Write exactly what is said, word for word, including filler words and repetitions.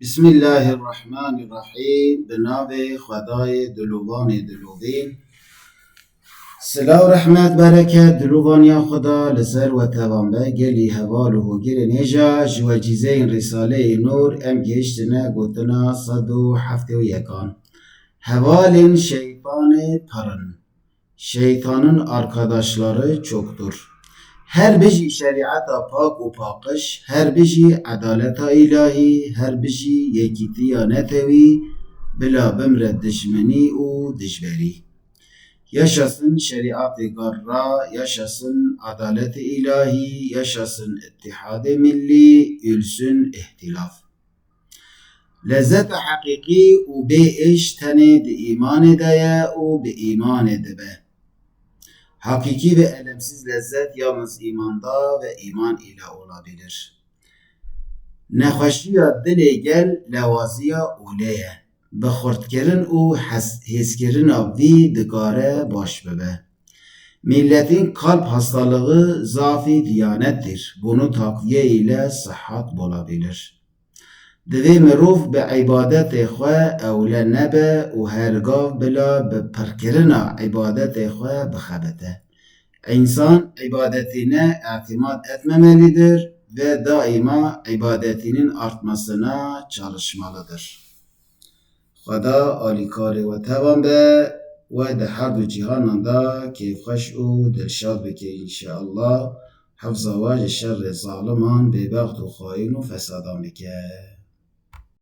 Bismillahirrahmanirrahîm. Bi navê Xwedayê dilovan ê dilovîn. Silav, rehmet, bereket, dilovaniya Xweda li ser we tevan be. Gelî heval û hogirên hêja, ji wecîzeyên Rîsaleyê Nûr em gihiştine gotina sed û heftê û yekan. Hevalên şeytanê pirin. Şeytanın arkadaşları çoktur. Her bijî şerîeta pak û paqij, her bijî edaleta îlahî, her bijî yekîtiya netewî, bila bimre dijminî û dijberî. Yaşasın şeriatê garra, yaşasın adalet-i ilahi, yaşasın ittihad-ı milli, ölsün ihtilaf. Lezzeta heqîqî û bê êş tenê di îmanê de ye û bi îmanê dibe. Hakîkî ve elemsiz lezzet yalnız îmanda ve îman ile olabilir. Nexweşiya dilê gel lewaziya olê ye. Bi xurtkirin û hes-, hêzkirina vî dikare baş bibe. Milletin kalp hastalığı zafî diyanettir. Bunu takviye ile sıhhat bulabilir. Divê mirov bi îbadetê xwe ewle nebe û hergav bila bi pirkirina îbadetê xwe bixebite. İnsan ibadetine itimat etmemelidir ve daima ibadetinin artmasına çalışmalıdır. Xweda alîkarê we tevan be, we di her du cîhanan de kêfxweş û dilşad bike înşeallah. Hefza we ji şerê zaliman, bêbext û xayîn û fesadan bike.